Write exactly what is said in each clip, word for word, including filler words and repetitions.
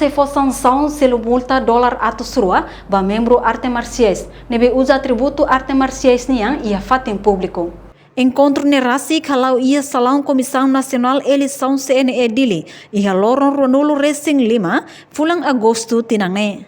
sei fó sansaun selu multa dolar atus rua ba membru arte marsiais ne'ebé uza atributu arte marsiais nian iha fatin públiku. Enkontru ne'e rasik hala'o iha Salaun Komisaun Nasionál Eleisaun, C N E, Dili, iha loron ruanulu resin lima fulan Agostu tinan ne'e.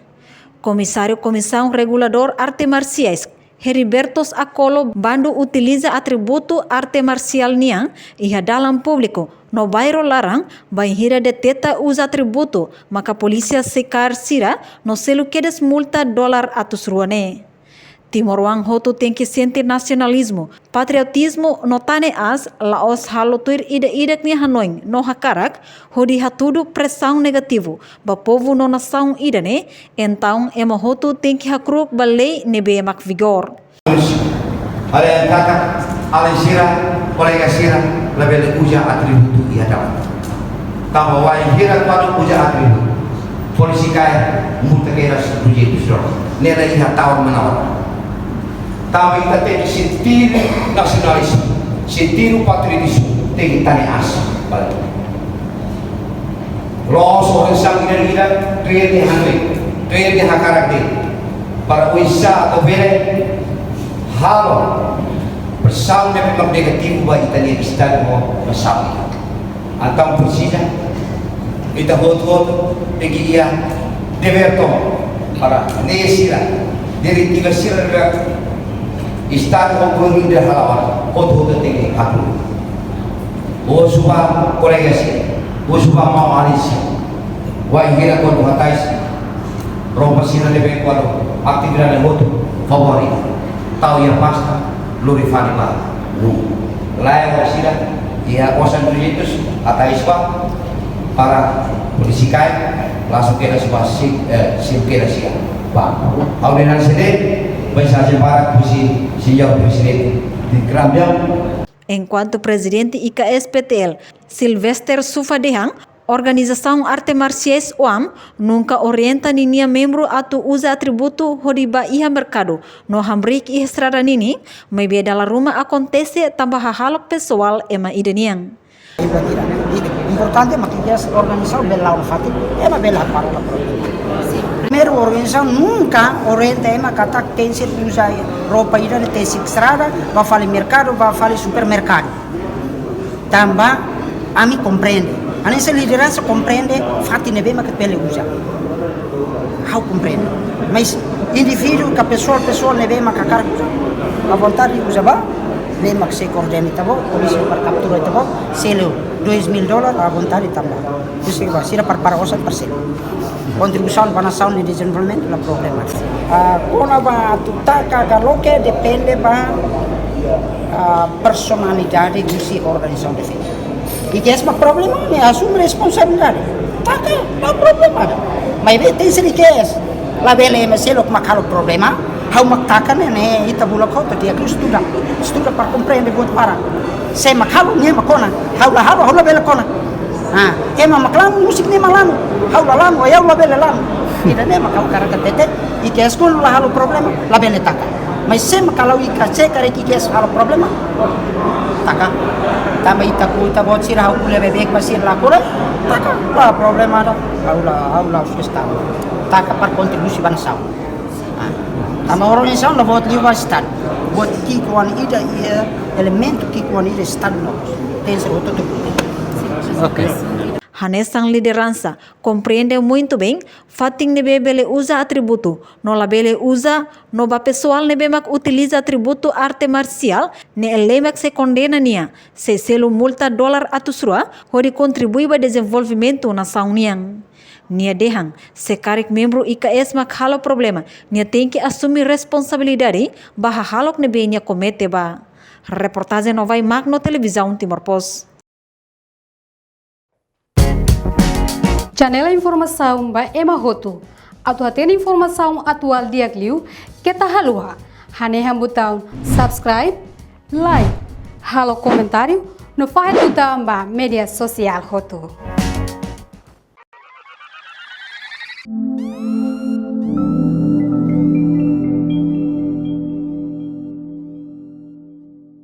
Komisáriu Komisaun Reguladór Arte Marsiais, Heribertus Akolo, bandu utiliza atributu arte marsiál nian iha dalan públiku no bairru laran, bainhira deteta uza atributu, maka polísia sei kaer sira no selu kedas multa dolar atus rua ne'e. Timoroan hotu tenke sente nasionalizmu, patriotizmu no tane aas, la'ós halo tuir ida-idak nia hanoin no hakarak, hodi hatudu presaun negativu ba povu no nasaun ida-ne'e. Entaun ema hotu tenke hakru'uk ba lei ne'ebé mak vigor. Alin kakak, alin sira, kolega sira, labele uza atributu iha dalan. Tanba wainhira kuandu uza atributu, polísia kaer multa kedas duzentus dolar. Ne'e la iha tawar-menawar. Tanba ita tenke sentidu nasionalizmu, sentidu patriotizmu, tenke tane aas. Loos organizasaun ida-idak tuir nia hanoin, tuir nia hakarak de'it. Para oinsá atu bele halo presaun ne'ebé mak negativu ba ita-nia estadu no nasaun. Entaun presiza ita hotu-hotu tenke iha devér tomak para lei sira, diretiva sira ba estadu ho governu ida hala'o, hotu-hotu tenke hakru'uk. Husu ba kolega sira, husu ba maun-alin sira. Wainhira kuandu hatais roupa sira ne'ebé kuandu atividade hotu, favór ita tau iha pasta, lori fali ba nuu. Lae, sira iha osan duzentus, hatais ba para polísia kaer, langsung kedas ba si, eh, sim kedas sira. Ba, ha'u dehan sede, mensajen barak husi señór Prezidente di Krambiang. Enkuantu Prezidente I K S P T L, Sylvester Sufa dehan, organizasaun arte marsiais, OAM, nunka orienta ninia membru atu uza atributu hodi bá iha merkadu no hamriik iha estrada ninin, maibé dala ruma akontese tanba hahalok pesoál ema ida nian. Importante mak I K S organizasaun bele la'o fatin, ema bele halo problema. Primeiru, organizasaun nunka orienta ema katak tenke uza roupa ida-ne'e tesi estrada, bá fali merkadu, bá fali supermerkadu. Tanba ami komprende. Hanesan lideransa komprende fatin ne'ebé mak bele uza. Ha'u komprende. Mas indivíduu ka pesoál, pesoál ne'ebé mak hakarak uza, à vontade uza bá, ne'e mak sei koordena ita-boot, polísia para kaptura ita-boot, selu dois mil dolar à vontade tanba. Husi ba sira para, para osan para selu. Kontribuisaun ba nasaun nia dezenvolvimentu la problema. Ah, kona-ba atu taka ka loke depende ba, ah, personalidade husi organizasaun defesa. I K S mak problema, ne'e asume responsabilidade. Taka, la problema. Maibé tenke ser I K S. Labele ema seluk mak halo problema. Ha'u mak taka ne'e, ne'e ita bula kota, di'ak liu estuda. Estuda para komprende buat barak. Sé mak halo, nia mak kona. Ha'u la halo, ha'u labele kona. Ah, ema mak lanu, husik nia mak lanu. Ha'u la lanu, ha'u labele lanu. Ida-ne'e mak ha'u hakarak hatete, I K S kuandu la halo problema, labele taka. Mas sé mak halo I K S, karik I K S halo problema, taka. Tanba ita-boot, ita-boot sira, ha'u ko'alia beibeik ba sira, la kore, taka, la problema ida. Ha'u la, ha'u la kestaun. Taka para kontribui ba nasaun. Ah, tanba organizasaun la buat liu ba estadu. Buat ki'ikoan ida, iha elementu ki'ikoan ida estadu no. Tenke ser hotu-hotu. Oke. Hanesan lideransa komprende muitu bein fatin ne'ebé bele uza atributu no labele uza, no ba pesoál ne'ebé mak utiliza atributu arte marsiál, ne'e lei mak sei kondena nia, sei selu multa dolar atus rua, hodi kontribui ba dezenvolvimentu nasaun nian. Nia dehan, se karik membru I K S mak halo problema, nia tenke asume responsabilidade ba hahalok ne'ebé nia komete ba. Reportajen Novai Magno, Televizaun Timor Post. Janela informasaun ba ema hotu. Atu hatene informasaun atuál di'ak liu, keta haluha hanehan butaun subscribe, like, halo komentáriu, no fahe tutan ba média sosiál hotu.